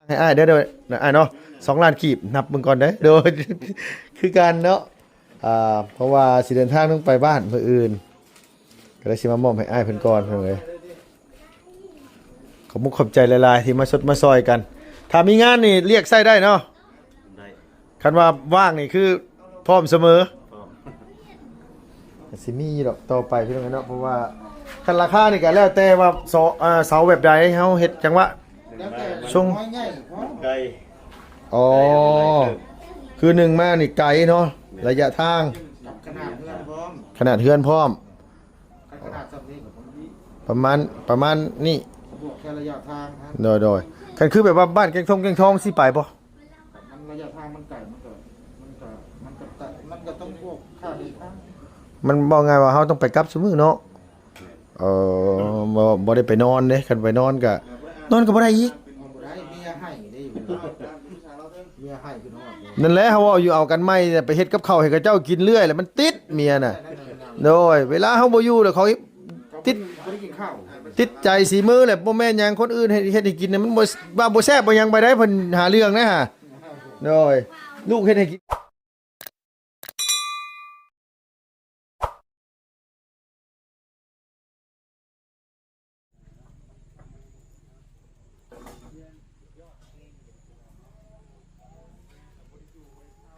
ໃຫ້ອ້າຍເດີ ໂດຍ ອ້າຍເນາະ ສອງລ້ານກີບ ນັບເບິ່ງກ່ອນເດີ ໂດຍ ຄືກັນເນາະ ອ່າ ເພາະວ່າຊິເດີນທາງລົງໄປບ້ານມື້ອື່ນ ກໍເລີຍຊິມາມອບໃຫ້ອ້າຍເພິ່ນກ່ອນ ພີ່ນ້ອງເອີຍ. ຂອບມຸກຂອບໃຈຫຼາຍໆ ທີ່ມາຊົດມາຊ່ອຍກັນ ຖ້າມີງານນີ້ລຽກໃຊ້ໄດ້ເນາະ ໄດ້ ຄັນວ່າວ່າງນີ້ຄືພ້ອມສະເໝີ ພ້ອມ ກໍຊິມີຢູ່ດອກຕໍ່ໄປ ພີ່ນ້ອງເອີຍເນາະ ເພາະວ່າຄັນລາຄານີ້ກໍແລ້ວແຕ່ວ່າເສົາ ເອີ ເສົາແບບໃດ ເຮົາເຮັດຈັງຫວະ ແລ້ວແຕ່ ຊົງ ນ້ອຍໃຫຍ່ພ້ອມ ໄກ ອໍ ຄືໜຶ່ງມານີ້ໄກເນາະ ໄກ ໄລຍະທາງ ກັບຂະໜາດເຮືອນພ້ອມ ຂະໜາດເຮືອນພ້ອມ ຄັນຂະໜາດສ່ຳນີ້ກໍປະມານ ປະມານນີ້ ບວກແຄ່ໄລຍະທາງຫັ້ນ ໂດຍໆ ຄັນຄືແບບວ່າບ້ານແກ້ງທົງແກ້ງທອງຊິໄປບໍ່? ມັນໄລຍະທາງມັນໄກ ມັນກໍ ມັນກໍ ມັນກໍ ມັນກໍຕ້ອງບວກຄ່າເດີນທາງ ມັນເວົ້າງ່າຍວ່າເຮົາຕ້ອງໄປກັບຊຸມື້ເນາະ ເອີ ບໍ່ ບໍ່ໄດ້ໄປນອນເດ້ ຄັນໄປນອນກໍ ນອນກໍບໍ່ໄດ້ອີກ ນອນບໍ່ໄດ້ ເມຍໃຫ້ເດ້ ເມຍໃຫ້ຂຶ້ນຮອດ ນັ້ນແຫຼະ ເຮົາເວົ້າຢູ່ ເອົາກັນໃໝ່ ໄປເຮັດກັບເຂົ້າໃຫ້ເຂົາເຈົ້າກິນເລື້ອຍ ແລ້ວມັນຕິດເມຍນະ ໂດຍ ເວລາເຮົາບໍ່ຢູ່ແລ້ວ ເຂົາຕິດ ບໍ່ໄດ້ກິນເຂົ້າ ຕິດໃຈສີມືແຫຼະ ບໍ່ແມ່ນຫຍັງ ຄົນອື່ນເຮັດ ເຮັດໃຫ້ກິນນະ ມັນບໍ່ ວ່າບໍ່ແຊບບໍ່ຫຍັງໄປໄດ້ ເພິ່ນຫາເລື່ອງນະ ໂດຍ ລູກເຮັດໃຫ້ກິນ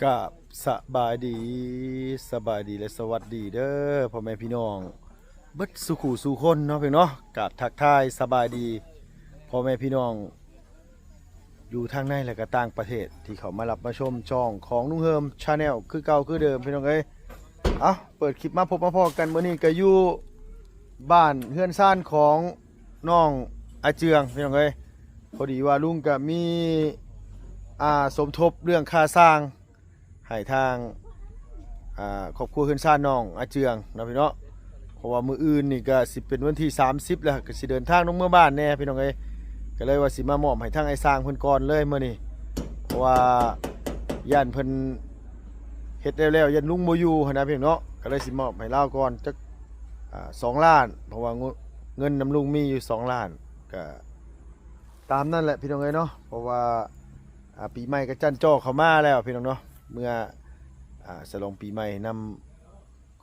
ກາບສະບາຍດີ ສະບາຍດີ ແລະ ສະຫວັດດີເດີ ພໍ່ແມ່ພີ່ນ້ອງເບິດສູ່ຄູ່ສູ່ຄົນເນາະ ພີ່ນ້ອງເນາະ ກາບທັກທາຍສະບາຍດີ ພໍ່ແມ່ພີ່ນ້ອງ ຢູ່ທາງໃນ ແລະ ກໍຕ່າງປະເທດ ທີ່ເຂົ້າມາຮັບມາຊົມຊ່ອງຂອງລຸງເຮີມ Channel ຄືເກົ່າຄືເດີມ ພີ່ນ້ອງເອີຍ. ເອົ້າ ເປີດຄລິບມາພົບມາພໍ້ກັນ ມື້ນີ້ກໍຢູ່ບ້ານເຮືອນຊານຂອງນ້ອງອາເຈືອງ ພີ່ນ້ອງເອີຍ. ພໍດີວ່າລຸງກໍມີ ອ່າ ສົມທົບເລື່ອງຄ່າສ້າງ ໃຫ້ທາງ ອ່າ ຄອບຄົວເຮືອນຊານນ້ອງອາເຈືອງເນາະ ພີ່ນ້ອງເນາະ. ເພາະວ່າມື້ອື່ນນີ້ກໍຊິເປັນວັນທີສາມສິບແລ້ວ ກໍຊິເດີນທາງລົງເມືອບ້ານແດ່ ພີ່ນ້ອງເອີຍ. ກໍເລີຍວ່າຊິມາມອບໃຫ້ທາງອ້າຍຊ່າງເພິ່ນກ່ອນເລີຍມື້ນີ້ ເພາະວ່າຢ້ານເພິ່ນເຮັດແລ້ວໆ ຢ້ານລຸງບໍ່ຢູ່ຫັ້ນນະ ພີ່ນ້ອງເນາະ. ກໍເລີຍຊິມອບໃຫ້ລາວກ່ອນຈັກ ອ່າ ສອງລ້ານ ເພາະວ່າເງິນນຳລຸງມີຢູ່ສອງລ້ານ ກໍຕາມນັ້ນແຫຼະ ພີ່ນ້ອງເອີຍເນາະ. ເພາະວ່າ ອ່າ ປີໃໝ່ກໍຈັນຈໍ່ເຂົ້າມາແລ້ວ ພີ່ນ້ອງເນາະ. ເມື່ອ ອ່າ ສະຫຼອງປີໃໝ່ນຳ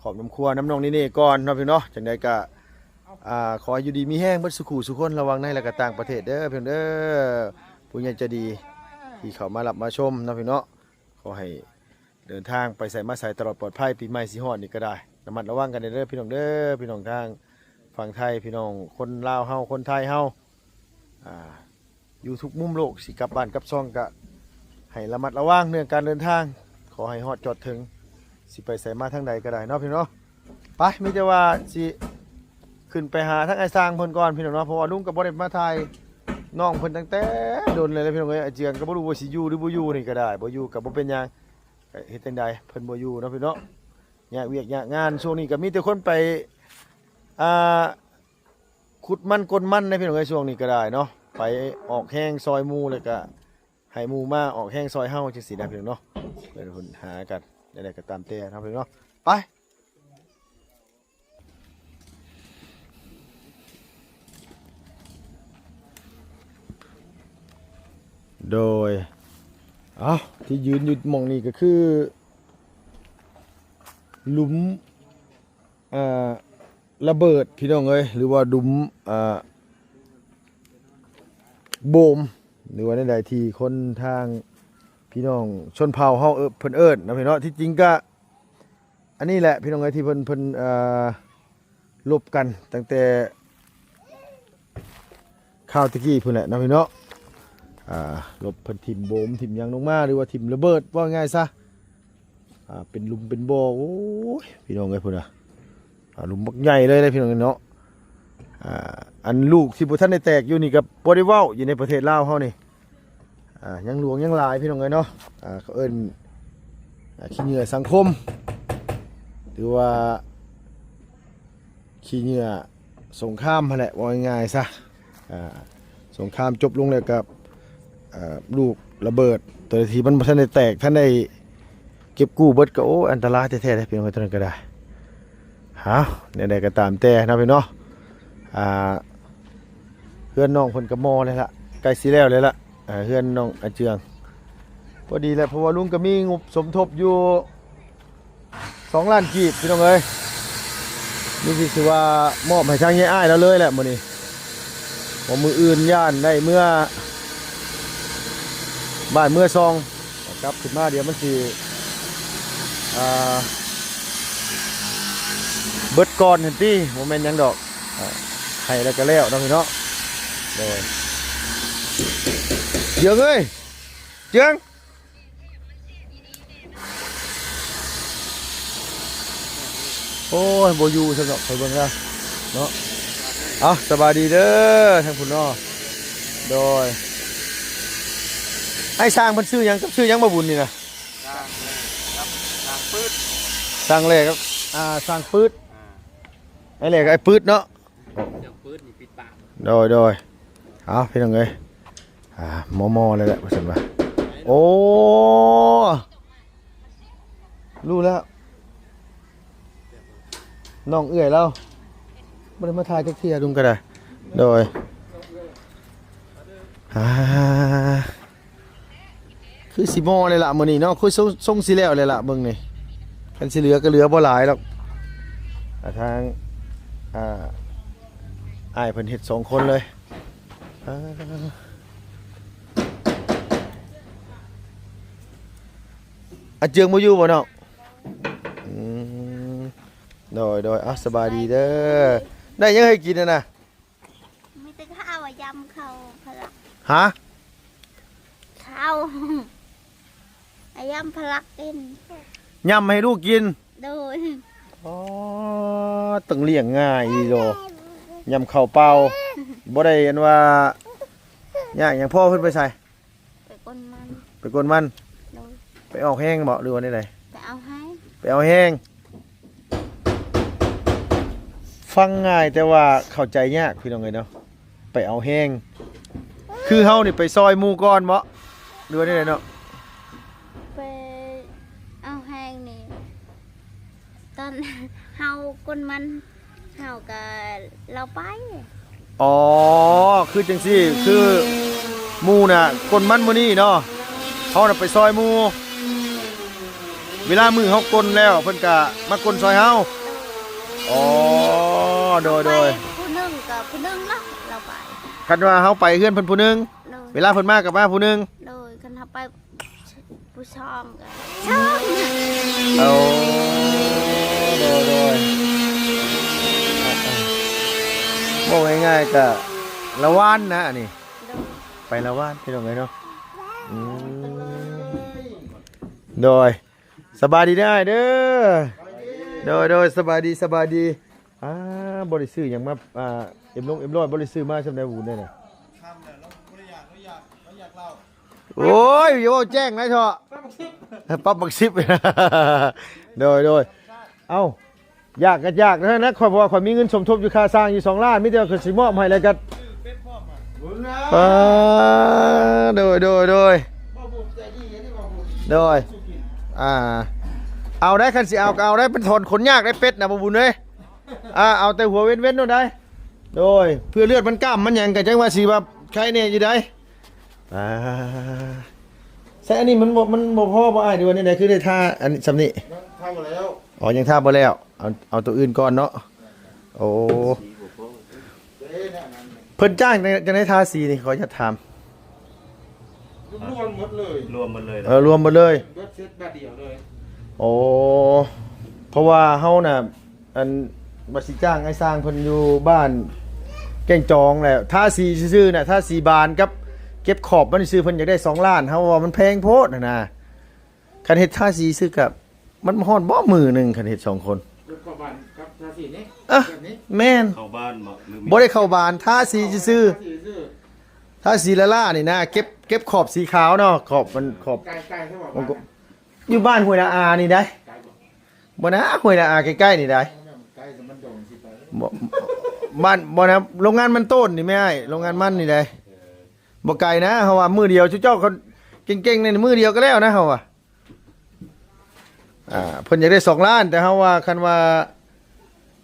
ຄອບນຳຄົວນຳນ້ອງນີເນ່ກ່ອນເນາະ ພີ່ນ້ອງເນາະ. ຈັ່ງໃດກໍ ອ່າ ຂໍໃຫ້ຢູ່ດີມີແຮງເບິດສູ່ຄູ່ສູ່ຄົນ ລະຫວ່າງໃນ ແລະ ກໍຕ່າງປະເທດເດີ ພີ່ນ້ອງເດີ. ຜູ້ໃຫຍ່ໃຈດີທີ່ເຂົ້າມາຮັບມາຊົມເນາະ ພີ່ນ້ອງເນາະ ຂໍໃຫ້ເດີນທາງໄປໃສມາໃສຕະຫຼອດປອດໄພ. ປີໃໝ່ຊິຮອດນີ້ກໍໄດ້ ລະມັດລະວັງກັນແດ່ເດີ ພີ່ນ້ອງເດີ. ພີ່ນ້ອງທາງຝັ່ງໄທ ພີ່ນ້ອງຄົນລາວເຮົາ ຄົນໄທເຮົາ ອ່າ ຢູ່ທຸກມຸມໂລກ ຊິກັບບ້ານກັບຊ່ອງກະໃຫ້ລະມັດລະວັງເລື່ອງການເດີນທາງ ຂໍໃຫ້ຮອດຈອດເຖິງ ຊິໄປໃສມາທາງໃດກໍໄດ້ເນາະ ພີ່ນ້ອງເນາະ. ໄປ ມີແຕ່ວ່າຊິຂຶ້ນໄປຫາທາງອ້າຍຊ່າງເພິ່ນກ່ອນ ພີ່ນ້ອງເນາະ. ເພາະວ່າລຸງກໍບໍ່ໄດ້ມາຖ່າຍນ້ອງເພິ່ນຕັ້ງແຕ່ດົນແລ້ວ ພີ່ນ້ອງເອີຍ. ອາເຈືອງກໍບໍ່ຮູ້ວ່າຊິຢູ່ຫຼືບໍ່ຢູ່ນີ້ກໍໄດ້ ບໍ່ຢູ່ກໍບໍ່ເປັນຫຍັງ ກໍເຮັດຈັ່ງໃດ ເພິ່ນບໍ່ຢູ່ເນາະ ພີ່ນ້ອງເນາະ. ຍາກວຽກຍາກງານ ຊ່ວງນີ້ກໍມີແຕ່ຄົນໄປ ອ່າ ຂຸດມັນກົ້ນມັນເດ້ ພີ່ນ້ອງເອີຍ. ຊ່ວງນີ້ກໍໄດ້ເນາະ ໄປອອກແຮງຊ່ອຍໝູ່ ແລ້ວກໍໃຫ້ໝູ່ມາອອກແຮງຊ່ອຍເຮົາ ຈັ່ງຊີ້ນະ ພີ່ນ້ອງເນາະ. ເພິ່ນຫາກັນ ແນວໃດກໍຕາມແຕ່ເນາະ ພີ່ນ້ອງເນາະ. ໄປ ໂດຍ ເອົ້າ ທີ່ຢືນຢູ່ໝ່ອງນີ້ກໍຄືຫຼຸມ ອ່າ ລະເບີດ ພີ່ນ້ອງເອີຍ ຫຼືວ່າດຸມ ອ່າ ໂບມ ຫຼືວ່າແນວໃດທີ່ຄົນທາງພີ່ນ້ອງຊົນເຜົ່າເຮົາເອີ້ນ ເພິ່ນເອີ້ນເນາະ ພີ່ນ້ອງເນາະ. ທີ່ຈິງກະອັນນີ້ແຫຼະ ພີ່ນ້ອງເອີຍ ທີ່ເພິ່ນ ເພິ່ນ ເອີ ລົບກັນຕັ້ງແຕ່ຄາວແຕ່ກີ້ພຸ້ນແຫຼະເນາະ ພີ່ນ້ອງເນາະ. ອ່າ ລົບ ເພິ່ນຖິ້ມໂບມ ຖິ້ມຫຍັງລົງມາ ຫຼືວ່າຖິ້ມລະເບີດ ເວົ້າງ່າຍຊະ ອ່າ ເປັນຫຼຸມເປັນບໍ່ ໂອ້ຍ ພີ່ນ້ອງເອີຍ ພຸ້ນນະ ອ່າ ຫຼຸມບັກໃຫຍ່ເລີຍເດ້ ພີ່ນ້ອງເນາະ. ອ່າ ອັນລູກທີ່ບໍ່ທັນໄດ້ແຕກຢູ່ນີ້ກໍບໍ່ໄດ້ເວົ້າ ຢູ່ໃນປະເທດລາວເຮົານີ້ ອ່າ ຍັງຫຼວງຍັງຫຼາຍ ພີ່ນ້ອງເອີຍເນາະ. ອ່າ ເຂົາເອີ້ນ ອ່າ ຂີ້ເຫຍື້ອສັງຄົມ ຫຼືວ່າ ຂີ້ເຫຍື້ອສົງຄາມຫັ້ນແຫຼະ ເວົ້າງ່າຍໆຊະ. ອ່າ ສົງຄາມຈົບລົງແລ້ວກໍ ເອີ ລູກລະເບີດ ໂຕທີ່ມັນບໍ່ທັນໄດ້ແຕກ ທັນໄດ້ເກັບກູ້ເບິດກໍ ໂອ້ ອັນຕະລາຍແທ້ໆເດ້ ພີ່ນ້ອງເອີຍ ໂຕນັ້ນກໍໄດ້. ເອົ້າ ແນວໃດກໍຕາມແຕ່ເນາະ ພີ່ນ້ອງເນາະ. ອ່າ ເຮືອນນ້ອງເພິ່ນກໍໝໍ້ແລ້ວລະ ໃກ້ຊິແລ້ວແລ້ວລະ. ອ່າ ເຮືອນນ້ອງອາເຈືອງ ພໍດີແຫຼະ ເພາະວ່າລຸງກໍມີງົບສົມທົບຢູ່ສອງລ້ານກີບ ພີ່ນ້ອງເອີຍ. ນີ້ຊິ ຊິວ່າມອບໃຫ້ທາງຍາຍອ້າຍລາວເລີຍແຫຼະມື້ນີ້ ເພາະມື້ອື່ນຢ້ານໄດ້ເມືອບ້ານເມືອຊ່ອງ ກັບຂຶ້ນມາດຽວມັນຊິ ອ່າ ເບິດກ່ອນຫັ້ນຕິ ບໍ່ແມ່ນຫຍັງດອກ ອ່າ ໃຫ້ແລ້ວກໍແລ້ວເນາະ ພີ່ເນາະ. ໂດຍ ເຈືອງເອີຍ ເຈືອງ ໂອ້ຍ ບໍ່ຢູ່ຊັ້ນດອກ ຂ້ອຍເບິ່ງແລ້ວເນາະ. ເອົາ ສະບາຍດີເດີ ທາງພຸ້ນເນາະ. ໂດຍ ອ້າຍຊ່າງເພິ່ນຊື່ຫຍັງ ກັບຊື່ຫຍັງ ບໍ່ບຸນນີ້ນະ? ຊ່າງແຫຼກກັບຊ່າງປຶດ ຊ່າງແຫຼກກັບ ອ່າ ຊ່າງປຶດ ອ່າ ອ້າຍແຫຼກກັບອ້າຍປຶດເນາະ. ເຄື່ອງປືນນີ້ປິດປາກ. ໂດຍ ໂດຍ ເອົາ ພີ່ນ້ອງເອີຍ ອ່າ ໝໍໆ ແລ້ວແຫຼະ ວ່າຊັ້ນວ່າ. ໂອ້ ຮູ້ແລ້ວ ນ້ອງເອື້ອຍລາວ ບໍ່ໄດ້ມາຖ່າຍຈັກເທື່ອ ລຸງກໍໄດ້. ໂດຍ ອ່າ ຄືຊິໝໍ້ເລີຍລະມື້ນີ້ເນາະ ຄືຊົງ ຊົງຊິແລ້ວເລີຍລະເບິ່ງນີ້. ຄັນຊິເຫຼືອກໍເຫຼືອບໍ່ຫຼາຍດອກ ອ່າ ທາງ ອ່າ ອ້າຍເພິ່ນເຮັດສອງຄົນເລີຍ. ອ່າ ອາເຈືອງບໍ່ຢູ່ບໍ່ນ້ອງ? ອືມ ໂດຍ ໂດຍ ເອົາ ສະບາຍດີເດີ. ໄດ້ຫຍັງໃຫ້ກິນຫັ້ນນະ? ມີແຕ່ເຂົ້າ ຢຳເຂົ້າພະລັກ. ຮະ? ເຂົ້າ ຢຳພະລັກກິນ. ຢຳໃຫ້ລູກກິນ? ໂດຍ. ອໍ ຕ້ອງລ້ຽງງ່າຍອີ່ໂດ ຢຳເຂົ້າເປົ່າ ບໍ່ໄດ້ອັນວ່າຍາກຫຍັງ. ພໍ່ເພິ່ນໄປໃສ? ໄປກົນມັນ. ໄປກົນມັນ? ໂດຍ. ໄປອອກແຮງບໍ ຫຼືວ່າແນວໃດ? ໄປເອົາແຮງ. ໄປເອົາແຮງ. ຟັງງ່າຍແຕ່ວ່າເຂົ້າໃຈຍາກ ພີ່ນ້ອງເອີຍເນາະ. ໄປເອົາແຮງ ຄືເຮົານີ້ໄປຊ່ອຍໝູ່ກ່ອນບໍ ຫຼືວ່າແນວໃດເນາະ? ໄປເອົາແຮງນີ້ ຕອນເຮົາກົນມັນ ເຮົາກະ ລາວໄປ. ອໍ ຄືຈັ່ງຊີ້ ຄືໝູ່ນະກົນມັນມື້ນີ້ເນາະ ເຮົານະໄປຊ່ອຍໝູ່ ເວລາມື້ເຮົາກົນແລ້ວ ເພິ່ນກະມາກົນຊ່ອຍເຮົາ. ອໍ ໂດຍ ໂດຍ. ຜູ້ໜຶ່ງກະຜູ້ໜຶ່ງລະ ລາວໄປ. ຄັນວ່າເຮົາໄປເຮືອນເພິ່ນຜູ້ໜຶ່ງ ໂດຍ. ເວລາເພິ່ນມາກໍມາຜູ້ໜຶ່ງ. ໂດຍ ຄັນເຮົາໄປຜູ້ສອງກໍສອງ. ໂອ້ ໂດຍ ໂດຍ. ເວົ້າງ່າຍໆ ກະລະວານນະອັນນີ້. ໂດຍ. ໄປລະວານ ພີ່ນ້ອງເອີຍເນາະ. ອືມ ໂດຍ. ສະບາຍດີເດີອ້າຍເດີ. ໂດຍ ໂດຍ ສະບາຍດີ ສະບາຍດີ. ອ່າ ບໍ່ໄດ້ຊື້ຫຍັງມາ ອ່າ ເອັມລົງເອັມຮ້ອຍ ບໍ່ໄດ້ຊື້ມາຊ່ຳໃດບຸນເດ້ນະ. ໂອ້ຍ ຢ່າເວົ້າແຈ້ງນາຍເຖາະ ປັບບັກສິບ. ປັບບັກສິບ. ໂດຍ ໂດຍ. ເອົ້າ ຢາກກໍຢາກເທົ່ານັ້ນນະ ຂ້ອຍ ເພາະວ່າຂ້ອຍມີເງິນສົມທົບຢູ່ຄ່າສ້າງຢູ່ສອງລ້ານ ມີແຕ່ວ່າຂ້ອຍຊິມອບໃຫ້ແລ້ວກໍ ອ່າ ໂດຍ ໂດຍ ໂດຍ. ໂດຍ ອ່າ ເອົາໄດ້ ຄັນຊິເອົາກໍເອົາໄດ້ ມັນຖອນຂົນຍາກໄດ້ເປັດນະ ບໍ່ບຸນເອີຍ. ອ່າ ເອົາແຕ່ຫົວເວັ້ນໆ ໂດນໄດ໋. ໂດຍ ເພື່ອເລືອດມັນກ້ຳມັນຫຍັງ ກໍຈັ່ງວ່າຊິວ່າໄຄແດ່ຢູ່ໄດ໋. ອ່າ ໃສ່ອັນນີ້ມັນບໍ່ ມັນບໍ່ພໍບໍ່ອ້າຍ ຫຼືວ່າແນວໃດ ຄືໄດ້ທາອັນຊ່ຳນີ້? ທາບໍ່ແລ້ວ. ອໍ ຍັງທາບໍ່ແລ້ວ ເອົາ ເອົາໂຕອື່ນກ່ອນເນາະ. ໂອ້ ເພິ່ນຈ້າງຈັ່ງໃດທາສີນີ້ ຂໍຢາກຖາມ? ລວມໝົດເລີຍ ລວມໝົດເລີຍ. ເອີ ລວມໝົດເລີຍ ເບິດເສັດບາດດຽວເລີຍ. ໂອ້ ເພາະວ່າເຮົານະ ອັນວ່າຊິຈ້າງອ້າຍຊ່າງເພິ່ນຢູ່ບ້ານແກ້ງຈອງແຫຼະ ທາສີຊື່ໆນະ ທາສີບານກັບເກັບຂອບມັນຊື່ ເພິ່ນຢາກໄດ້ສອງລ້ານ ເຮົາວ່າມັນແພງໂພດຫັ້ນນະ. ຄັນເຮັດທາສີຊື່ກະ ມັນຮອດບໍ່ມື້ໜຶ່ງ ຄັນເຮັດສອງຄົນ? ເຂົ້າບ້ານກັບທາສີນີ້ ເອີ ແບບນີ້ ແມ່ນ ເຂົ້າບ້ານບໍ່ ຫຼື ບໍ່ໄດ້ເຂົ້າບ້ານ ທາສີຊື່ໆ. ທາສີຊື່ໆ ທາສີລ້າໆນີ້ນະ ເກັບ ເກັບຂອບສີຂາວເນາະ ຂອບມັນ ຂອບ ໄກໆ ໃຊ່ບໍ່ ຢູ່ບ້ານຫ້ວຍລະອານີ້ໄດ໋. ບໍ່ນະ ຫ້ວຍລະອາໃກ້ໆນີ້ໄດ໋. ບໍ່ ບ້ານ ບໍ່ນະ ໂລງງານມັນໂຕນນີ້ແມ່ອ້າຍ ໂລງງານມັນນີ້ໄດ໋. ບໍ່ໄກນະ ເຮົາວ່າມື້ດຽວ ເຈົ້າ ເຈົ້າເກັ່ງໆນີ້ ມື້ດຽວກໍແລ້ວນະ ເຮົາວ່າ. ອ່າ ເພິ່ນຢາກໄດ້ສອງລ້ານ ແຕ່ເຮົາວ່າ ຄັນວ່າ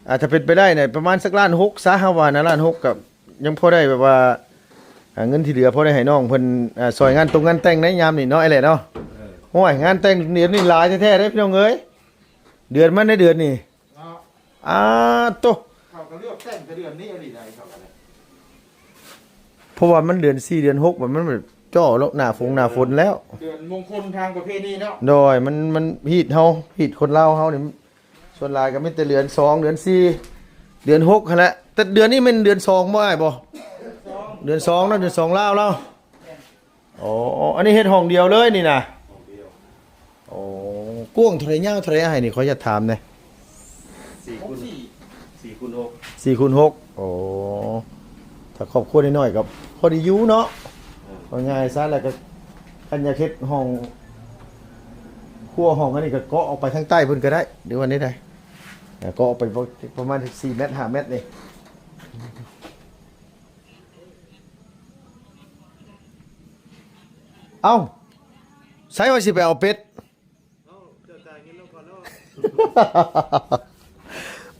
ອາດຈະເປັນໄປໄດ້ນະ ປະມານສັກລ້ານຫົກຊະ ເຮົາວ່ານະ ລ້ານຫົກກໍຍັງພໍໄດ້ແບບວ່າ ອ່າ ເງິນທີ່ເຫຼືອພໍໄດ້ໃຫ້ນ້ອງເພິ່ນ ອ່າ ຊ່ອຍງານຕົງງານແຕ່ງໃນຍາມນີ້ເນາະ ອ້າຍແຫຼະເນາະ. ເອີ ໂອ້ຍ ງານແຕ່ງເດືອນນີ້ຫຼາຍແທ້ໆເດ້ພີ່ນ້ອງເອີຍ ເດືອນມັນໃນເດືອນນີ້. ເນາະ ອາໂຕ ເຂົາກໍເລືອກແຕ່ງແຕ່ເດືອນນີ້ອີ່ຫຼີໃດ໋ ເຂົາກໍໄດ້ ເພາະວ່າມັນເດືອນສີ່ເດືອນຫົກ ມັນ ມັນເຈາະແລ້ວ ໜ້າຝົນ ໜ້າຝົນແລ້ວ ເດືອນມົງຄົນທາງປະເພນີເນາະ. ໂດຍ ມັນ ມັນຮີດເຮົາ ຮີດຄົນລາວເຮົານີ້ ສ່ວນຫຼາຍກໍມີແຕ່ເດືອນສອງ ເດືອນສີ່ ເດືອນຫົກຫັ້ນແຫຼະ. ແຕ່ເດືອນນີ້ແມ່ນເດືອນສອງບໍ່ອ້າຍບໍ່? ເດືອນສອງເນາະ ເດືອນສອງລາວເນາະ. ອໍ ອັນນີ້ເຮັດຫ້ອງດຽວເລີຍນີ້ນະ? ຫ້ອງດຽວ. ໂອ້ ກວ້າງເທົ່າໃດ ຍາວເທົ່າໃດອ້າຍນີ້ ຂໍຢາກຖາມແດ່? ສີ່ຄູນ ສີ່ ສີ່ຄູນຫົກ ສີ່ຄູນຫົກ. ໂອ້ ຖ້າຄອບຄົວນ້ອຍໆກໍພໍດີຢູ່ເນາະ. ເອີ ເວົ້າງ່າຍຊະ ແລ້ວກໍຄັນຢາກເຮັດຫ້ອງຄົວ ຫ້ອງອັນນີ້ກໍເກາະອອກໄປທາງໃຕ້ພຸ້ນກໍໄດ້ ຫຼືວ່າແນວໃດ? ເກາະອອກໄປປະ ປະມານສີ່ແມັດ ຫ້າແມັດນີ້. ເອົ້າ ໃສວ່າຊິໄປເອົາເປັດ? ເອົ້າ ເຈົ້າຈ່າຍເງິນລາວກ່ອນເນາະ.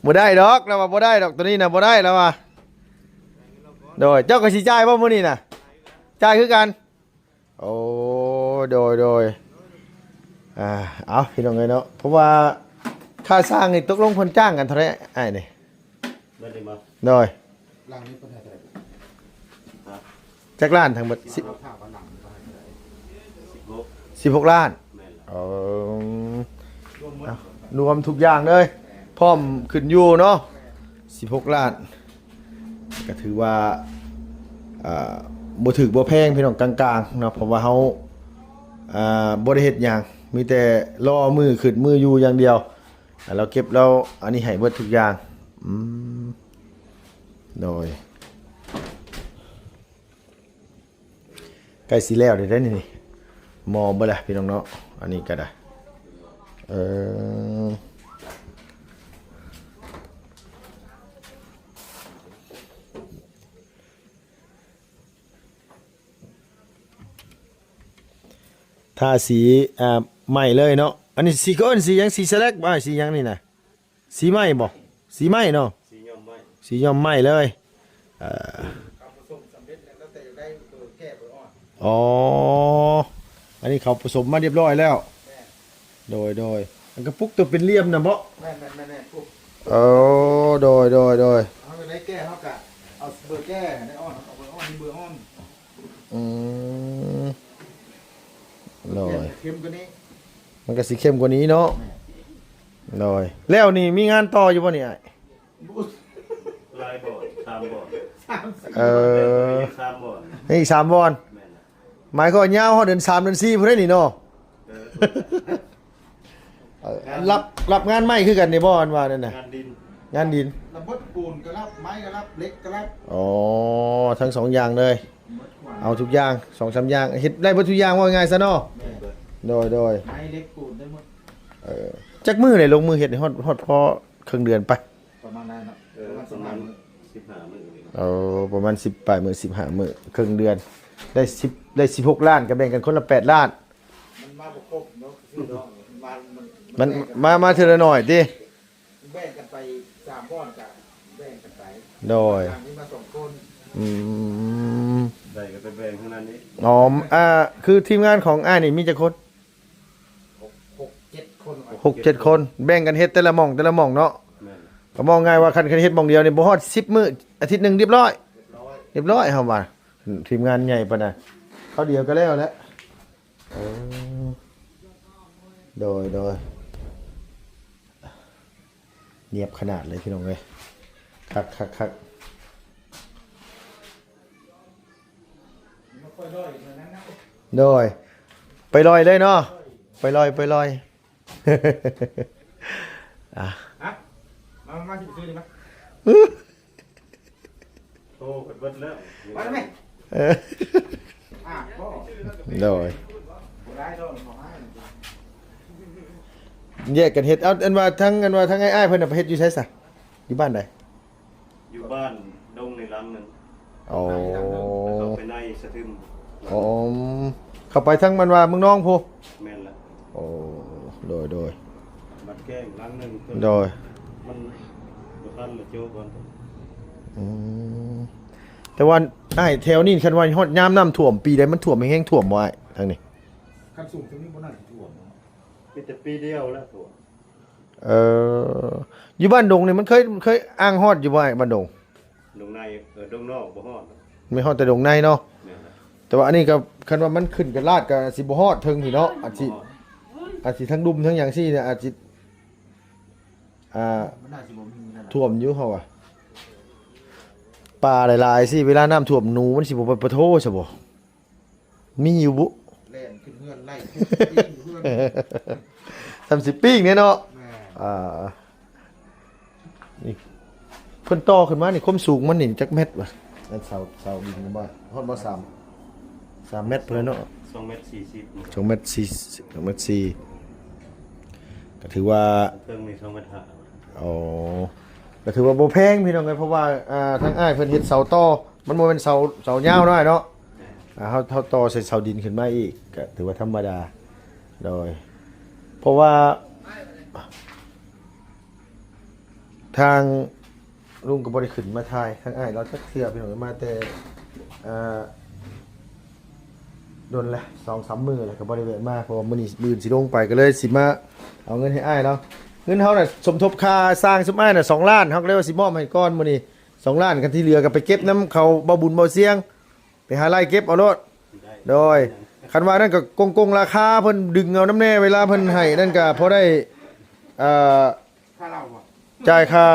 ບໍ່ໄດ້ດອກ ລາວວ່າບໍ່ໄດ້ດອກ ໂຕນີ້ນະບໍ່ໄດ້ ລາວວ່າ. ໂດຍ ເຈົ້າກໍຊິຈ່າຍບໍ່ມື້ນີ້ນະ? ຈ່າຍຄືກັນ. ໂອ້ ໂດຍ ໂດຍ ອ່າ ເອົາ ພີ່ນ້ອງເອີຍເນາະ ເພາະວ່າຄ່າສ້າງນີ້ຕົກລົງເພິ່ນຈ້າງກັນເທົ່າໃດອ້າຍນີ້? ເບິດນີ້ບໍ່? ໂດຍ ຫຼັງນີ້ເພິ່ນໃຫ້ເທົ່າໃດ? ຮະ? ຈັກລ້ານທັງເບິດ? ສິບ ເຮົາຖາມວ່າຫຼັງນີ້ເພິ່ນໃຫ້ເທົ່າໃດ? ສິບຫົກ ສິບຫົກລ້ານ. ແມ່ນລະ. ເອີ ລວມໝົດ ເອົ້າ ລວມທຸກຢ່າງເລີຍ ແມ່ນ ພ້ອມຂຶ້ນຢູ່ເນາະ. ສິບຫົກລ້ານ ກໍຖືວ່າ ອ່າ ບໍ່ຖືກບໍ່ແພງພີ່ນ້ອງ ກາງໆເນາະ ເພາະວ່າເຮົາ ອ່າ ບໍ່ໄດ້ເຮັດຫຍັງ ມີແຕ່ລໍມື້ຂຶ້ນມື້ຢູ່ຢ່າງດຽວ. ລາວເກັບ ລາວອັນນີ້ໃຫ້ເບິດທຸກຢ່າງ. ອືມ ໂດຍ. ໃກ້ຊິແລ້ວແລ້ວເດ້ນີ້ ໝໍ້ເບິດລະພີ່ນ້ອງເນາະ ອັນນີ້ກໍໄດ້. ເອີ ທາສີ ອ່າ ໃໝ່ເລີຍເນາະ. ອັນນີ້ສີ ເຂົາເອີ້ນສີຫຍັງ? ສີສະແລັກບໍ່? ສີຫຍັງນີ້ນະ? ສີໄມ້ບໍ່? ສີໄມ້ເນາະ? ສີຍ້ອມໄມ້ ສີຍ້ອມໄມ້ເລີຍ. ເອີ ເຂົາປະສົມສຳເລັດແລ້ວ ແລ້ວແຕ່ຢາກໄດ້ເບີແກ້ເບີອ່ອນ. ອໍ ອັນນີ້ເຂົາປະສົມມາຮຽບຮ້ອຍແລ້ວ. ແມ່ນ. ໂດຍ ໂດຍ. ອັນກະປຸກໂຕເປັນຫຼ່ຽມນະເບາະ? ແມ່ນໆໆໆ ປຸກ. ໂອ້ ໂດຍ ໂດຍ ໂດຍ. ເຮົາຢາກໄດ້ແກ້ ເຮົາກະເອົາເບີແກ້ ໄດ້ອ່ອນ ເອົາເບີອ່ອນ ມີເບີອ່ອນ. ອືມ ໂດຍ ເຂັ້ມກວ່ານີ້ ມັນກໍຊິເຂັ້ມກວ່ານີ້ເນາະ. ແມ່ນ. ໂດຍ ແລ້ວນີ້ມີງານຕໍ່ຢູ່ບໍ່ນີ້ອ້າຍ? ຫຼາຍບ່ອນ ສາມບ່ອນ ສາມສີ່ ເອີ ສາມບ່ອນ ນີ້ອີກສາມບ່ອນ. ແມ່ນລະ. ໝາຍຄວາມວ່າຍາວຮອດເດືອນສາມເດືອນສີ່ພຸ້ນເດ້ນີ້ເນາະ. ເອີ ເອີ ງານ ຮັບ ຮັບງານໄມ້ຄືກັນນີ້ບໍ່ ອັນວ່ານັ້ນນະ? ງານດິນ ງານດິນ. ລະເບິດ ປູນກໍຮັບ ໄມ້ກໍຮັບ ເຫຼັກກໍຮັບ. ອໍ ທັງສອງຢ່າງເລີຍ. ເອົາທຸກຢ່າງ ສອງສາມຢ່າງ ເຮັດໄດ້ເບິດທຸກຢ່າງ ເວົ້າງ່າຍຊະເນາະ. ແມ່ນ. ໂດຍ ໂດຍ. ໄມ້ເຫຼັກປູນໄດ້ໝົດ. ເອີ ຈັກມື້ເລີຍລົງມືເຮັດ ຮອດ ຮອດພໍເຄິ່ງເດືອນໄປ? ປະມານນັ້ນເນາະ. ເອີ ປະມານສິບຫ້າມື້. ເອີ ປະມານສິບປາຍມື້ ສິບຫ້າມື້ ເຄິ່ງເດືອນ ໄດ້ສິບ ໄດ້ສິບຫົກລ້ານ ກໍແບ່ງກັນຄົນລະແປດລ້ານ. ມັນມາບໍ່ຄົບເນາະ ຄືເນາະ ມັນ ມັນ ມັນມາ ມາເທື່ອລະໜ້ອຍຕິ. ແບ່ງກັນໄປສາມບ່ອນກະແບ່ງກັນໄປ. ໂດຍ. ທາງນີ້ມາສອງຄົນ. ອືມ ໄດ້ກໍໄປແບ່ງທາງນັ້ນນີ້. ອໍ ອ່າ ຄືທີມງານຂອງອ້າຍນີ້ມີຈັກຄົນ? ຫົກ ຫົກເຈັດຄົນ. ຫົກເຈັດຄົນ ແບ່ງກັນເຮັດແຕ່ລະໝ່ອງ ແຕ່ລະໝ່ອງເນາະ. ແມ່ນ. ກໍເວົ້າງ່າຍວ່າ ຄັນ ຄັນເຮັດໝ່ອງດຽວນີ້ບໍ່ຮອດສິບມື້ ອາທິດໜຶ່ງຮຽບຮ້ອຍ. ຮຽບຮ້ອຍ ຮຽບຮ້ອຍ ເຮົາວ່າ ທີມງານໃຫຍ່ປານໃດ ຄາວດຽວກໍແລ້ວແຫຼະ. ເອີ ໂດຍ ໂດຍ. ນຽບຂະໜາດເລີຍພີ່ນ້ອງເອີຍ ຄັກໆໆ. ໂດຍ ໄປລອຍເລີຍເນາະ ໄປລອຍ ໄປລອຍ. ອ່ະ ຮະ ມາ ມາ ຊິໄປຊື້ນີ້ມາ. ໂອ້ ເບິດແລ້ວ ມາໄດ້ໄໝ? ເອີ ອ່າ ບໍ່ ໂດຍ ບໍ່ໄດ້ດອກ ບໍ່ໃຫ້ ແຍກກັນເຮັດ. ເອົາ ອັນວ່າທັງ ອັນວ່າທັງອ້າຍໆເພິ່ນນະ ໄປເຮັດຢູ່ໃສຊະ? ຢູ່ບ້ານໃດ? ຢູ່ບ້ານດົງໃນຫຼັງໜຶ່ງ. ອໍ ເຂົ້າໄປໃນສະທຶມ. ອໍ ເຂົ້າໄປທາງ ມັນວ່າເມືອງນອງພຸ້ນ. ແມ່ນລະ. ໂອ້ ໂດຍ ໂດຍ. ບັດແກ້ງຫຼັງໜຶ່ງ. ໂດຍ. ມັນບໍ່ທັນລະໂຈະກ່ອນ. ອືມ ແຕ່ວ່າອ້າຍ ແຖວນີ້ຄັນວ່າຮອດຍາມນ້ຳຖ້ວມ ປີໃດມັນຖ້ວມແຮງໆ ຖ້ວມບໍ່ອ້າຍ ທາງນີ້? ຄັນສູງຊ່ຳນີ້ບໍ່ໜ້າຊິຖ້ວມເນາະ ມີແຕ່ປີດຽວແລ້ວຖ້ວມ. ເອີ ຢູ່ບ້ານດົງນີ້ມັນເຄີຍ ເຄີຍອ່າງຮອດຢູ່ບໍ່ອ້າຍ ບ້ານດົງ? ດົງໃນ ເອີ ດົງນອກບໍ່ຮອດ ມີຮອດແຕ່ດົງໃນເນາະ. ແມ່ນແຫຼະ ແຕ່ວ່າອັນນີ້ກໍ ຄັນວ່າມັນຂຶ້ນກັນລາດກໍຊິບໍ່ຮອດເທິງພີ້ເນາະ ອາດຊິ ບໍ່ຮອດ ອາດຊິທັງລຸ່ມທັງຫຍັງຊີ້ນະ ອາດຊິ ອ່າ ມັນໜ້າຊິບໍ່ມີນັ້ນແຫຼະ ຖ້ວມຢູ່ເຮົາວ່າ ປ່າຫຼາຍໆ ຊີ້ ເວລານ້ຳຖ້ວມໜູມັນຊິບໍ່ໄປປະໂທຊະບໍ່? ມີຢູ່ບຸ? ແລ່ນຂຶ້ນເຮືອນໄລ່ ປີນເຮືອນ ສ່ຳຊິປີກແດ່ເນາະ. ແມ່ນ ອ່າ ນີ້ ເພິ່ນຕໍ່ຂຶ້ນມານີ້ ຄວາມສູງມັນນີ້ຈັກແມັດວະ? ອັນເສົາ ເສົາດິນນະບໍ່ ຮອດບໍ່ ສາມ ສາມແມັດພຸ້ນແຫຼະເນາະ. ສອງແມັດສີ່ສິບ ສອງແມັດສີ່ສິບ ສອງແມັດສີ່ ກໍຖືວ່າ ເທິງນີ້ສອງແມັດຫ້າ. ອໍ ກໍຖືວ່າບໍ່ແພງພີ່ນ້ອງເອີຍ ເພາະວ່າ ອ່າ ທາງອ້າຍເພິ່ນເຮັດເສົາຕໍ່ ມັນບໍ່ແມ່ນເສົາ ເສົາຍາວນ້ອຍເນາະ. ອ່າ ເຮົາ ເຮົາຕໍ່ໃສ່ເສົາດິນຂຶ້ນມາອີກ ກໍຖືວ່າທຳມະດາ. ໂດຍ ເພາະວ່າ ທາງລຸງກໍບໍ່ໄດ້ຂຶ້ນມາຖ່າຍທາງອ້າຍລາວຈັກເທື່ອ ພີ່ນ້ອງເອີຍ ມາແຕ່ ອ່າ ດົນແຫຼະ ສອງສາມມື້ແລ້ວ ກໍບໍ່ໄດ້ແວະມາ ເພາະວ່າມື້ນີ້ ມື້ອື່ນຊິລົງໄປ ກໍເລີຍຊິມາເອົາເງິນໃຫ້ອ້າຍລາວ. ເງິນເຮົານະ ສົມທົບຄ່າສ້າງຊຸມອ້າຍນະ ສອງລ້ານ ເຮົາກໍເລີຍວ່າຊິມອບໃຫ້ກ່ອນມື້ນີ້ ສອງລ້ານ ຄັນທີ່ເຫຼືອກໍໄປເກັບນຳເຂົາ ເບົາບຸນເບົາຊຽງ ໄປຫາໄລ່ເກັບເອົາໂລດ. ໂດຍ ຄັນວ່ານັ້ນກໍກົງໆ ລາຄາ ເພິ່ນດຶງເອົານຳແດ່ ເວລາເພິ່ນໃຫ້ນັ້ນກໍພໍໄດ້ ເອີ ຄ່າເຫຼົ້າບໍ່? ຈ່າຍຄ່າ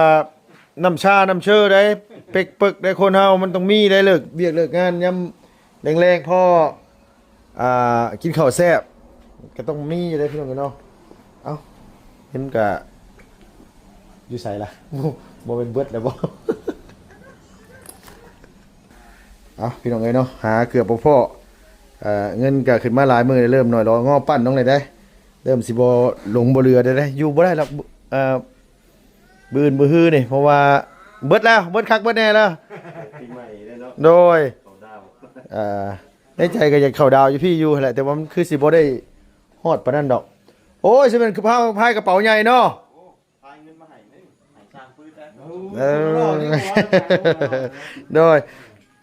ນ້ຳຊານ້ຳເຊີໄດ້ ເປັກເປິກໄດ້ ຄົນເຮົາມັນຕ້ອງມີໄດ້ ເລີກວຽກເລີກງານຍາມແລງໆ ພໍ ອ່າ ກິນເຂົ້າແຊບ ກໍຕ້ອງມີຢູ່ເດ້ ພີ່ນ້ອງເອີຍເນາະ. ເອົ້າ ເຫັນກະຢູ່ໃສລະ? ບໍ່ ບໍ່ແມ່ນເບິດແລ້ວບໍ່? ເອົ້າ ພີ່ນ້ອງເອີຍເນາະ ຫາເກືອບບໍ່ພໍ້ ເອີ ເງິນກະຂຶ້ນມາຫຼາຍມື້ ເລີ່ມໜ້ອຍລໍງໍ້ ປັ້ນນ້ອງແດ່ເດ້ ເລີ່ມຊິບໍ່ຫຼົງບໍ່ເຫຼືອແດ່ເດ້ ຢູ່ບໍ່ໄດ້ດອກ ເອີ ມື້ອື່ນມື້ຮືນີ້ ເພາະວ່າເບິດແລ້ວ ເບິດຄັກເບິດແນ່ແລ້ວ ປີໃໝ່ເດ້ເນາະ. ໂດຍ ເຂົ້າດາວ ເອີ ໃນໃຈກໍຢາກເຂົ້າດາວຢູ່ພີ້ຢູ່ຫັ້ນແຫຼະ ແຕ່ວ່າມັນຄືຊິບໍ່ໄດ້ຮອດປານນັ້ນດອກ. ໂອ້ຍ ຊິແມ່ນຄືພາ ພາຍກະເປົາໃຫຍ່ເນາະ. ໂອ້ ພາຍເງິນມາໃຫ້ເດ້ ໃຫ້ຊ່າງປືແທ້. ເອີ ໂດຍ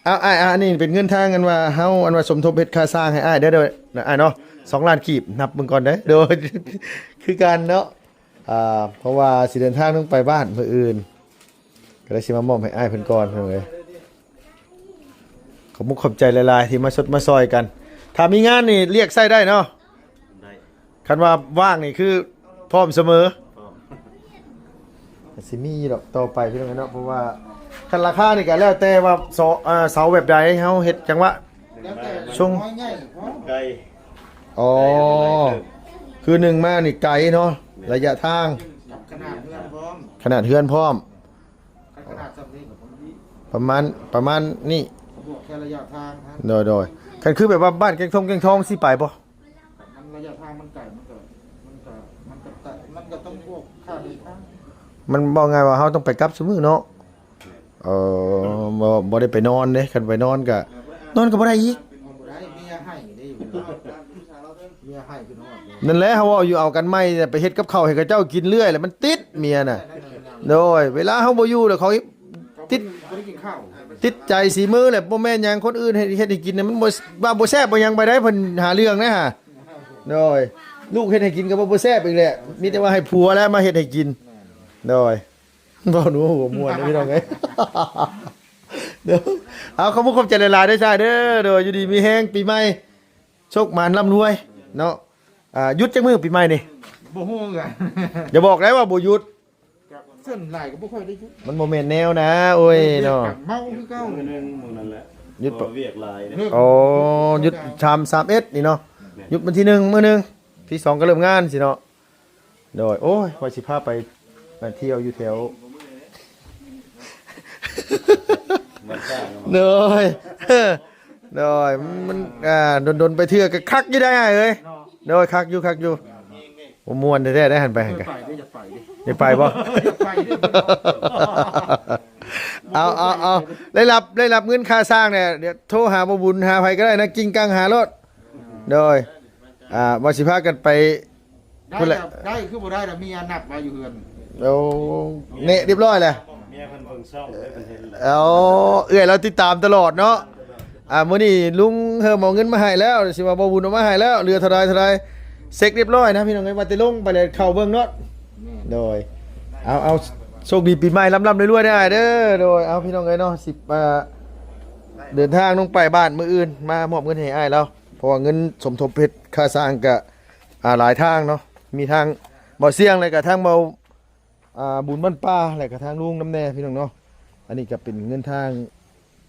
ເອົາ ອ້າຍ ອັນນີ້ເປັນເງິນທາງ ອັນວ່າເຮົາ ອັນວ່າສົມທົບເຮັດຄ່າສ້າງໃຫ້ອ້າຍເດີ ອ້າຍເນາະ ສອງລ້ານກີບ ນັບເບິ່ງກ່ອນເດີ. ໂດຍ ຄືກັນເນາະ ອ່າ ເພາະວ່າຊິເດີນທາງລົງໄປບ້ານມື້ອື່ນ ກໍເລີຍຊິມາມອບໃຫ້ອ້າຍເພິ່ນກ່ອນ ພີ່ນ້ອງເອີຍ. ຂອບມຸກຂອບໃຈຫຼາຍໆ ທີ່ມາຊົດມາຊ່ອຍກັນ ຖ້າມີງານນີ້ລຽກໃຊ້ໄດ້ເນາະ. ໄດ້ ຄັນວ່າວ່າງນີ້ຄືພ້ອມສະເໝີ ພ້ອມ ກໍຊິມີຢູ່ດອກຕໍ່ໄປ ພີ່ນ້ອງເອີຍເນາະ ເພາະວ່າຄັນລາຄານີ້ກໍແລ້ວແຕ່ວ່າ ເສົາ ເອີ ເສົາແບບໃດ ເຮົາເຮັດຈັງຫວະ ແລ້ວແຕ່ ຊົງ ນ້ອຍໃຫຍ່ ໄກ ອໍ ຄືໜຶ່ງມານີ້ໄກເນາະ ແມ່ນ ໄລຍະທາງ ກັບຂະໜາດເຮືອນພ້ອມ ຂະໜາດເຮືອນພ້ອມ ຄັນຂະໜາດຊ່ຳນີ້ກໍປະມານນີ້ ປະມານ ປະມານນີ້ ບວກແຄ່ໄລຍະທາງຫັ້ນ. ໂດຍ ໂດຍ ຄັນຄືແບບວ່າບ້ານແກ້ງທົ່ງແກ້ງທອງຊິໄປບໍ່? ມັນໄລຍະທາງມັນໄກ ມັນກໍ ມັນກໍ ມັນກໍ ມັນກໍຕ້ອງບວກຄ່າເດີນທາງ ມັນເວົ້າງ່າຍວ່າເຮົາຕ້ອງໄປກັບຊຸມື້ເນາະ. ເອີ ບໍ່ ບໍ່ໄດ້ໄປນອນເດ້ ຄັນໄປນອນກໍ ນອນກໍບໍ່ໄດ້ອີກ ບໍ່ໄດ້ ເມຍໃຫ້ເດ້ ເມຍໃຫ້ຂຶ້ນຮອດເລີຍ. ນັ້ນແຫຼະ ເຮົາເວົ້າຢູ່ ເອົາກັນໃໝ່ ໄປເຮັດກັບເຂົ້າໃຫ້ເຂົາເຈົ້າກິນເລື້ອຍ ແລ້ວມັນຕິດເມຍນະ. ໂດຍ ເວລາເຮົາບໍ່ຢູ່ແລ້ວ ເຂົາຕິດ ບໍ່ໄດ້ກິນເຂົ້າ ຕິດໃຈສີມືແຫຼະ ບໍ່ແມ່ນຫຍັງ ຄົນອື່ນເຮັດ ເຮັດໃຫ້ກິນນະ ມັນບໍ່ ວ່າບໍ່ແຊບບໍ່ຫຍັງໄປໄດ້ ເພິ່ນຫາເລື່ອງນະຫາ. ໂດຍ ລູກເຮັດໃຫ້ກິນກໍວ່າບໍ່ແຊບອີກແຫຼະ ມີແຕ່ວ່າໃຫ້ຜົວແຫຼະມາເຮັດໃຫ້ກິນ. ໂດຍ ເວົ້າໜູຫົວມ່ວນເດ້ພີ່ນ້ອງເອີຍ. ໂດຍ ເອົາ ຂອບຄຸນຂອບໃຈຫຼາຍໆເດີຊາຍເດີ. ໂດຍ ຢູ່ດີມີແຮງ ປີໃໝ່ໂຊກໝານລ່ຳລວຍເນາະ. ອ່າ ຢຸດຈັກມື້ປີໃໝ່ນີ້? ບໍ່ຮູ້ຄືກັນ ຢ່າບອກໄດ້ວ່າບໍ່ຢຸດ ສ່ວນຫຼາຍກໍບໍ່ຄ່ອຍໄດ້ຢຸດ ມັນບໍ່ແມ່ນແນວນະ ໂອ້ຍເນາະ. ເມົາຄືເກົ່າ ມື້ໜຶ່ງມື້ນັ້ນແຫຼະ ຢຸດ ເພາະວຽກຫຼາຍເດ້. ອໍ ຢຸດສາມ ສາມເອັດນີ້ເນາະ ຢຸດວັນທີໜຶ່ງມື້ໜຶ່ງ ທີສອງກໍເລີ່ມງານຊີ້ເນາະ. ໂດຍ ໂອ້ຍ ວ່າຊິພາໄປ ໄປທ່ຽວຢູ່ແຖວ ໂດຍ ໂດຍ ມັນ ອ່າ ດົນໆໄປເທື່ອກໍຄັກຢູ່ໄດ໋ອ້າຍເອີຍ. ໂດຍ ຄັກຢູ່ ຄັກຢູ່ ໂອ້ ມ່ວນແທ້ໆໄດ໋ ຫັ້ນໄປຫັ້ນກະ ຢາກໄປເດ້ ຢາກໄປເດ້ ຢາກໄປບໍ່? ຢາກໄປເດ້. ເອົາ ເອົາ ເອົາ ໄດ້ຮັບ ໄດ້ຮັບເງິນຄ່າສ້າງແລ້ວ ດຽວໂທຫາບໍ່ບຸນ ຫາໃຜກໍໄດ້ນະ ກິ້ງກັງຫາໂລດ. ໂດຍ ອ່າ ວ່າຊິພາກັນໄປ ໄດ້ ພຸ້ນແຫຼະ ໄດ້ ຄືບໍ່ໄດ້ລະ ເມຍນັດໄວ້ຢູ່ເຮືອນ. ໂອ້ ແນະຮຽບຮ້ອຍແລ້ວ. ເອີ ເອື້ອຍລາວຕິດຕາມຕະຫຼອດເນາະ. ອ່າ ມື້ນີ້ລຸງເຮີມເອົາເງິນມາໃຫ້ແລ້ວ ຊິວ່າບໍ່ບຸນເອົາມາໃຫ້ແລ້ວ ເຫຼືອເທົ່າໃດເທົ່າໃດ ເຊັກຮຽບຮ້ອຍນະພີ່ນ້ອງເອີຍ ວ່າແຕ່ລົງໄປແລ້ວເຂົ້າເບິ່ງເນາະ. ໂດຍ ເອົາ ເອົາ ໂຊກດີປີໃໝ່ ລ່ຳໆລວຍໆເດີອ້າຍເດີ. ໂດຍ ເອົາ ພີ່ນ້ອງເອີຍເນາະ ຊິ ອ່າ ເດີນທາງລົງໄປບ້ານມື້ອື່ນ ມາມອບເງິນໃຫ້ອ້າຍລາວ ເພາະວ່າເງິນສົມທົບເຮັດຄ່າສ້າງກະ ອ່າ ຫຼາຍທາງເນາະ ມີທາງເບົາສຽງ ແລະກະທາງເບົາ ອ່າ ບຸນບ້ານປ່າ ແລະກະທາງລຸງນຳແດ່ພີ່ນ້ອງເນາະ. ອັນນີ້ກະເປັນເງິນທາງ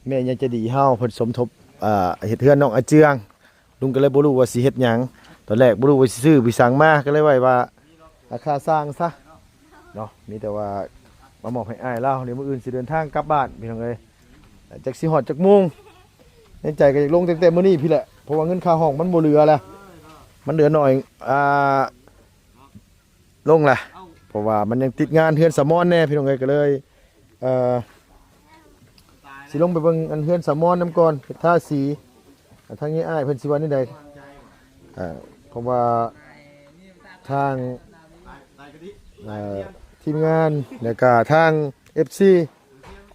ແມ່ໃຫຍ່ໃຈດີເຮົາ ເພິ່ນສົມທົບ ອ່າ ເຮັດເຮືອນນ້ອງອາເຈືອງ. ລຸງກະເລີຍບໍ່ຮູ້ວ່າຊິເຮັດຫຍັງ ຕອນແລກບໍ່ຮູ້ວ່າຊິຊື້ໄປສັງມາ ກະເລີຍໄວ້ວ່າ ອ່າ ຄ່າສ້າງຊະເນາະ. ມີແຕ່ວ່າມາມອບໃຫ້ອ້າຍລາວ ດຽວມື້ອື່ນຊິເດີນທາງກັບບ້ານພີ່ນ້ອງເອີຍ. ຈັກຊິຮອດຈັກໂມງ ໃນໃຈກະຢາກລົງຕັ້ງແຕ່ມື້ນີ້ພີ້ແຫຼະ ເພາະວ່າເງິນຄ່າຫ້ອງມັນບໍ່ເຫຼືອແລ້ວ ມັນເຫຼືອໜ້ອຍ ອ່າ ລົງລະ ເພາະວ່າມັນຍັງຕິດງານເຮືອນສາວມອນແດ່ພີ່ນ້ອງເອີຍ. ກະເລີຍ ເອີ ຊິລົງໄປເບິ່ງອັນເຮືອນສາວມອນນຳກ່ອນ ເຮັດທາສີ. ອ່າ ທາງນີ້ອ້າຍເພິ່ນຊິວ່າແນວໃດ ເອີ ເພາະວ່າທາງ ເອີ ທີມງານ ແລະກະທາງເອັຟຊີ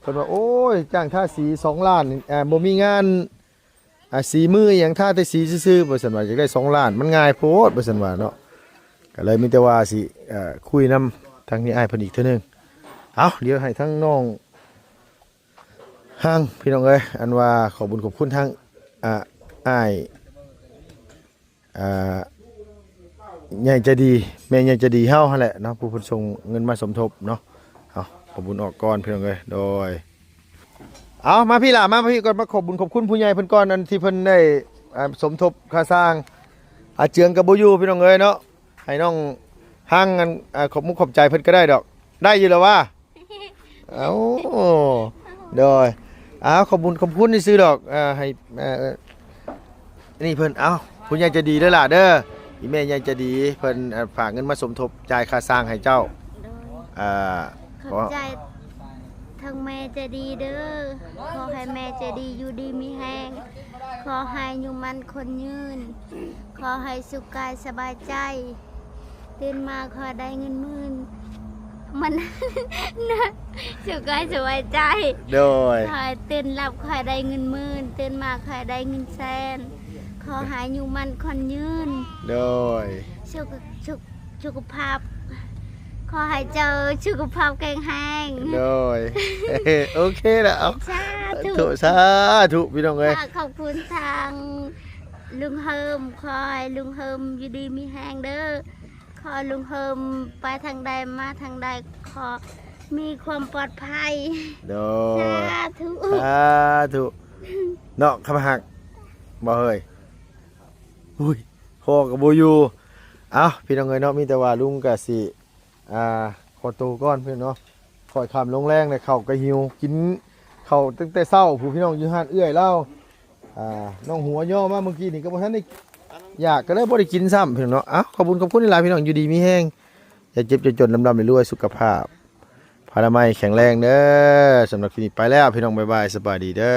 ເພິ່ນວ່າ ໂອ້ຍ ຈ້າງທາສີສອງລ້ານ ອ່າ ບໍ່ມີງານ ອ່າ ສີມືອີ່ຫຍັງ ທາແຕ່ສີຊື່ໆ ວ່າຊັ້ນວ່າ ຢາກໄດ້ສອງລ້ານ ມັນງ່າຍໂພດ ວ່າຊັ້ນວ່າເນາະ. ກະເລີຍມີແຕ່ວ່າຊິ ເອີ ຄຸຍນຳທາງນີ້ອ້າຍເພິ່ນອີກເທື່ອໜຶ່ງ. ເອົາ ດຽວໃຫ້ທາງນ້ອງຮັງ ພີ່ນ້ອງເອີຍ ອັນວ່າຂອບບຸນຂອບຄຸນທາງ ອ່າ ອ້າຍ ອ່າ ໃຫຍ່ໃຈດີ ແມ່ໃຫຍ່ໃຈດີເຮົາຫັ້ນແຫຼະເນາະ ຜູ້ເພິ່ນສົ່ງເງິນມາສົມທົບເນາະ. ເອົາ ຂອບບຸນອອກກ່ອນພີ່ນ້ອງເອີຍ. ໂດຍ ເອົາ ມາພີ້ຫຼ້າ ມາພີ້ກ່ອນ ມາຂອບບຸນຂອບຄຸນຜູ້ໃຫຍ່ເພິ່ນກ່ອນ ອັນທີ່ເພິ່ນໄດ້ ອ່າ ສົມທົບຄ່າສ້າງ. ອາເຈືອງກະບໍ່ຢູ່ພີ່ນ້ອງເອີຍເນາະ ໃຫ້ນ້ອງຮັງ ອັນ ອ່າ ຂອບມຸກຂອບໃຈເພິ່ນກະໄດ້ດອກ ໄດ້ຢູ່ລະຫວາ? ເອົາ ໂດຍ ເອົາ ຂອບບຸນຂອບຄຸນຊື່ໆດອກ ອ່າ ໃຫ້ ອ່າ ນີ້ເພິ່ນ ເອົາ ຜູ້ໃຫຍ່ໃຈດີເດີຫຼ້າເດີ ອີ່ແມ່ໃຫຍ່ໃຈດີ ເພິ່ນ ອ່າ ຝາກເງິນມາສົມທົບຈ່າຍຄ່າສ້າງໃຫ້ເຈົ້າ. ໂດຍ ອ່າ ຂອບໃຈທາງແມ່ໃຈດີເດີ ຂໍໃຫ້ແມ່ໃຈດີຢູ່ດີມີແຮງ ຂໍໃຫ້ອາຍຸໝັ້ນຂວັນຍືນ ຂໍໃຫ້ສຸກກາຍສະບາຍໃຈ ຕື່ນມາຂໍໃຫ້ໄດ້ເງິນໝື່ນ ມັນ ສຸກກາຍສະບາຍໃຈ. ໂດຍ ຂໍໃຫ້ຕື່ນຫຼັບຂໍໃຫ້ໄດ້ເງິນໝື່ນ ຕື່ນມາຂໍໃຫ້ໄດ້ເງິນແສນ ຂໍໃຫ້ອາຍຸໝັ້ນຂວັນຍືນ. ໂດຍ ສຸກ ສຸກ ສຸຂະພາບ ຂໍໃຫ້ເຈົ້າສຸຂະພາບແຂງແຮງ. ໂດຍ ໂອເຄລະ ເອົາ ສາທຸ ສາທຸ ພີ່ນ້ອງເອີຍ. ຂອບຄຸນທາງລຸງເຮີມ ຂໍໃຫ້ລຸງເຮີມຢູ່ດີມີແຮງເດີ ຂໍລຸງເຮີມໄປທາງໃດມາທາງໃດ ຂໍມີຄວາມປອດໄພ. ໂດຍ ສາທຸ ສາທຸ ເນາະ ຄຳຮັກ ບໍ່ເຮີ້ຍ ອຸ້ຍ ພໍ່ກະບໍ່ຢູ່. ເອົາ ພີ່ນ້ອງເອີຍເນາະ ມີແຕ່ວ່າລຸງກະຊິ ອ່າ ຂໍໂຕກ່ອນພີ່ນ້ອງເນາະ ຄ່ອຍຄ່ຳລົງແລງແລ້ວ ເຂົ້າກະຫິວ ກິນເຂົ້າຕັ້ງແຕ່ເຊົ້າພຸ້ນພີ່ນ້ອງ ຢູ່ຮ້ານເອື້ອຍລາວ. ອ່າ ນ້ອງຫົວຍໍ້ມາມື້ກີ້ນີ້ກະບໍ່ທັນໄດ້ຢາກ ກະເລີຍບໍ່ໄດ້ກິນຊ້ຳພີ່ນ້ອງເນາະ. ເອົາ ຂອບຄຸນຂອບຄຸນຫຼາຍໆ ພີ່ນ້ອງ ຢູ່ດີມີແຮງ ຢ່າເຈັບຢ່າຈົນ ລ່ຳໆລວຍໆ ສຸຂະພາບພະລາໄມແຂງແຮງເດີ. ສຳລັບຄລິບນີ້ໄປແລ້ວພີ່ນ້ອງ ບາຍບາຍ ສະບາຍດີເດີ.